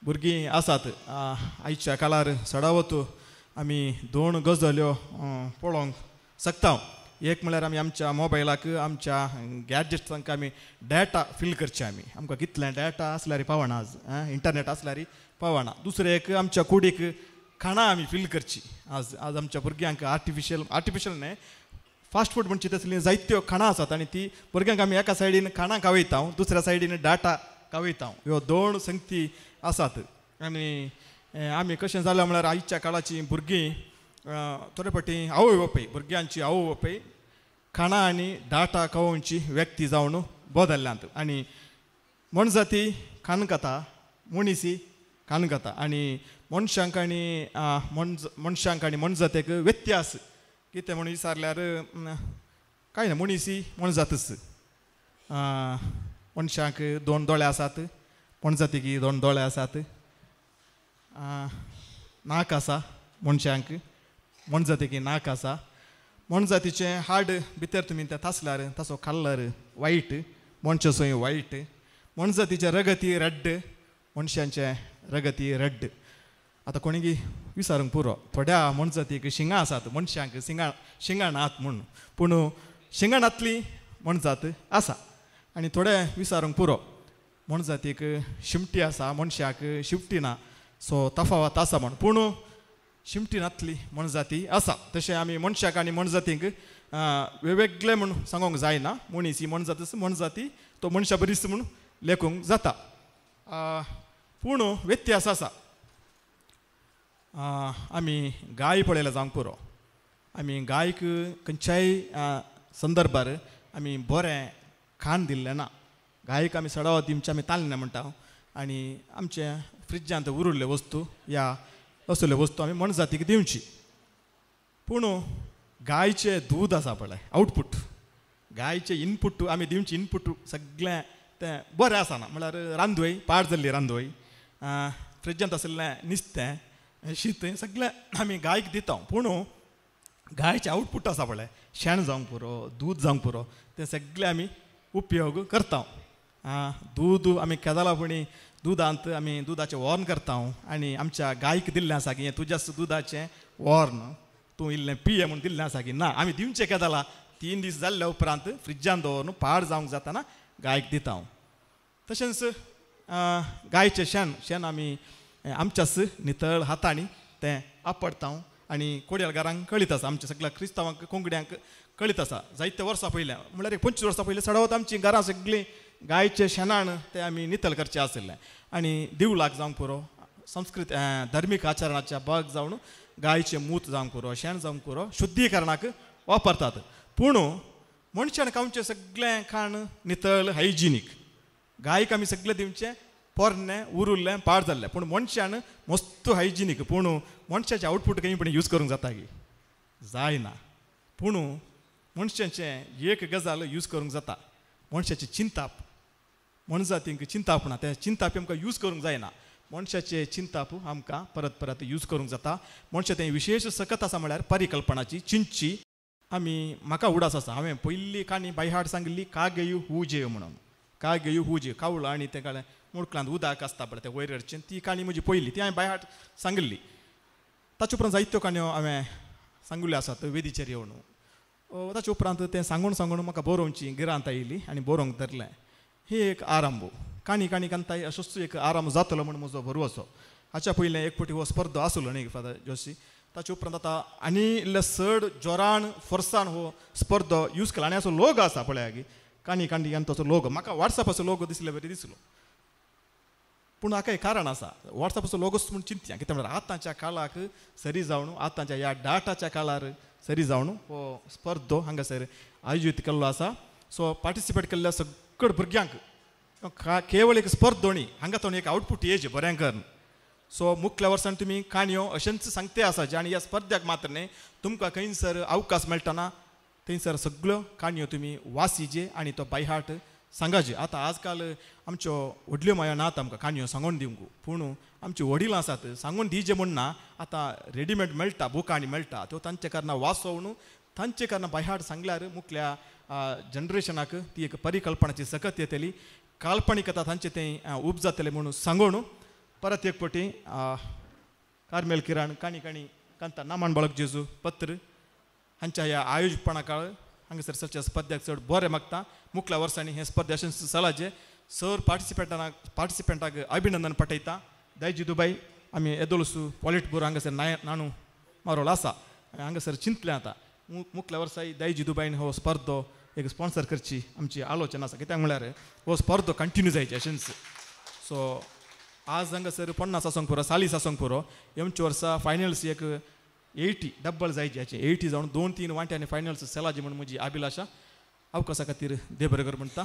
भुरगीं आसात आयच्या काळार चडावत आमी दोन गजाल्यो पळोवंक शकता. एक म्हळ्यार आमी आमच्या मोबायलाक आमच्या गॅजेट्सांक आमी डेटा फील करचे. आमी आमकां कितलें डेटा आसल्यार पावना, आज इंटरनेट आसल्यार पावना. दुसरें एक आमच्या कुडीक खाणां आमी फील करची. आज आज आमच्या भुरग्यांक आर्टिफिशियल आर्टिफिशियल न्हय फास्ट फूड म्हणचे तसलीं जायत्यो खाणां आसात आनी ती भुरग्यांक आमी एका सायडीन खाणां खावयता, दुसऱ्या सायडीन डाटा खावयता. ह्यो दोन संगती आसात. आनी आमी कशें जालें म्हळ्यार आयच्या काळाची भुरगीं थोडे फावटी आवय बापूय भुरग्यांची आवय बापूय खाणां आनी डाटा खावोवची व्यक्ती जावन बदल्ल्यांत. आनी मनजाती खाण खाता, मनीसी खाण खाता. आनी मनशांक आनी मनशांक आनी मनजातीक व्यत्यास कितें म्हणून विचारल्यार कांय ना, मनीसी मनजातच. मनशांक दोन दोळे आसात, मनजातीक दोन दोळे आसात. नाक आसा मनशांक, मनजातीक नाक आसा. मनजातीचें हाड भितर तुमी तें तासल्यार ताचो कलर वायट, मनशाचोय वायट. मनजातीचें रगती रेड, मनशांचें रगती रेड. आतां कोणीगी विचारूंक पुरो, थोड्या मनजातीक शिंगां आसात, मनशांक शिंगां शिंगां नात म्हूण, पूण शिंगां नातली मनजात आसा. आनी थोडे विचारूंक पुरो, मनजातीक शिमटी आसा, मनशाक शिमटी ना, सो तफावत आसा म्हूण, पूण शिमटी नातली मनजाती आसा. तशें आमी मनशाक आनी मनजातींक वेगवेगळे म्हूण सांगूंक जायना. मनीस ही मनजात, मनजाती तो मनशा बरीच म्हूण लेखूंक जाता, पूण व्यत्यास आसा. आमी गाय पळयल्या जावंक पुरो. आमी गायक खंयच्याय संदर्भार आमी बरें खाण दिल्लें ना. गायक आमी सडावत दिवचें आमी ताल्लें म्हणटा आनी आमचे फ्रिजांत उरिल्ल्यो वस्तू या असल्यो वस्तू आमी मनजातीक दिवची. पूण गायचें दूद आसा पळय, आवटपूट, गायचें इनपूट आमी दिवची इनपूट सगळें तें बरें आसना. म्हळ्यार रांदवय पाड जाल्ली रांदवय, फ्रिजांत आशिल्लें नुस्तें शीत सगळें आमी गायक दिता. पूण गायचें आवटपूट आसा पळय, शेण जावंक पुरो, दूद जावंक पुरो, तें सगळें आमी उपयोग करता. दूद आमी केदलापणी दुदांत आमी दुदाचें वॉर्न करता आनी आमच्या गायक दिल्लें आसा की हें तुज्याच दुदाचें वॉर्न तूं इल्लें पिये म्हूण दिल्लें आसा की ना. आमी दिवचें केदला 3 दीस जाल्ल्या उपरांत फ्रिजान दवरून पाड जावंक जातना गायक दिता. तशेंच गायचें शेण, शेण आमी आमच्याच नितळ हातांनी तें आपडटा आनी कोडयाल घरांक कळीत आसा. आमच्या सगळ्या क्रिस्तांवांक कोंकड्यांक कळीत आसा. जायते वर्सां पयलें म्हळ्यार एक 25 वर्सां पयलीं चडावत आमचीं घरां सगळीं गायचे शेणान ते आमी नितळ करचें आशिल्लें. आनी दिवलाक जावंक पुरो, संस्कृत धार्मीक आचरणाच्या भाग जावन गायचें मूत जावंक पुरो, शेण जावंक पुरो, शुद्धीकरणाक वापरतात. पूण मनशान खावचें सगळें खाण नितळ हायजिनीक. गायक आमी सगळें दिवचें पोरणें उरिल्लें पाड जाल्लें, पूण मनशान मस्त हायजिनीक. पूण मनशाचें आवटपूट खंय पण यूज करूंक जाता की जायना. पूण मनशाचें एक गजाल यूज करूंक जाता, मनशाचें चिंताप. मनजातींक चिंताप ना, तें चिंताप आमकां यूज करूंक जायना. मनशाचें चिंताप आमकां परत परत यूज करूंक जाता. मनशां तें विशेश सकत आसा म्हळ्यार परिकल्पनाची चिंतची. आमी म्हाका उडास आसा, हांवें पयली काणी बायहाड सांगिल्ली कागेयू हुजेव म्हणून. कागेयू हुजे कावळो आनी तें कळ्ळें मुडकलांत उदक आसता पळय तें वयर रडचें, ती काणी म्हजी पयली, ती हांवें बायहाड सांगिल्ली. ताचे उपरांत जायत्यो काणयो हांवें सांगिल्ल्यो आसात वेदीचेर येवन. ताचे उपरांत तें सांगून सांगून म्हाका बरोवची गिरांत आयली आनी बरोवंक धरलें. ही एक आरंभ काणी काणी कांताय असोच एक आरंभ जातलो म्हूण म्हजो भरवसो. हाच्या पयलें एक फावटी हो स्पर्धो आसलो न्ही फादर जोशी. ताचे उपरांत आतां आनी इल्ले चड जोरान फोर्सान हो स्पर्धो यूज केला आनी असो लोग आसा पळया की काणी काणी कांताचो लोगो म्हाका वॉट्सॅपाचो लोगो दिसले बरी दिसलो. पूण हाका एक कारण आसा, वॉट्सॅपाचो लोगोच म्हूण चिंतया कितें म्हळ्यार आतांच्या काळाक सरी जावन आतांच्या ह्या डाटाच्या काळार सरी जावन हो स्पर्धो हांगासर आयोजीत केल्लो आसा. सो पार्टिसिपेट केल्ल्या सगळ्या भुरग्यांक केवळ एक स्पर्धो न्ही, हांगा तो एक आवटपूट येजे बरें करून. सो मुखल्या वर्सान तुमी काणयो अशेंच सांगते आसा जे आनी ह्या स्पर्ध्याक मात्र न्ही, तुमकां खंयसर अवकाश मेळटना थंयसर सगळ्यो काणयो तुमी वासीजे आनी तो बायहार्ट सांगाचे. आतां आजकाल आमच्यो व्हडल्यो मायो नात आमकां काणयो सांगून दिवंक, पूण आमची वडील आसात सांगून दिजे म्हूण ना, आतां रेडीमेड मेळटा बुकांनी मेळटा, त्यो तांचे कारणां वाचोवन तांचे कारणां बायहार्ट सांगल्यार मुखल्या जनरेशनाक ती एक परिकल्पनाची सकत येतली, काल्पनिकता तांचे तें उब जातलें म्हणून सांगून परत एक पटी कार्मेल किराण काणी काणी कांता नामान बाळक जेजू पत्र हांच्या ह्या आयोजपणा काळ हांगासर चलच्या स्पर्ध्याक चड बरें मागता. मुखल्या वर्सांनी हे स्पर्धे अशें चलाचे सर पार्टिसिपेंटाक अभिनंदन पाठयता. दायजी दुबाय आमी येदोळसू पॉलिट ब्युरो हांगासर नाणू मारोल आसा हांगासर चिंतलें आतां मुखल्या वर्साय दायजी दुबायन हो स्पर्धो एक स्पॉन्सर करची आमची आलोचना आसा. कित्याक म्हळ्यार हो स्पर्धो कंटिन्यू जायची अशेंच. सो आज हांगासर 50 आसूंक पुरो 40 आसूंक पुरो येमच्या वर्सा फायनल्स एक 80 डब्बल जायची हाचे 80 जावन 2-3 वांट्यांनी फायनल्स सेलाजी म्हूण म्हजी अभिलाशा. अवकाशा खातीर देव बरें कर म्हणटा.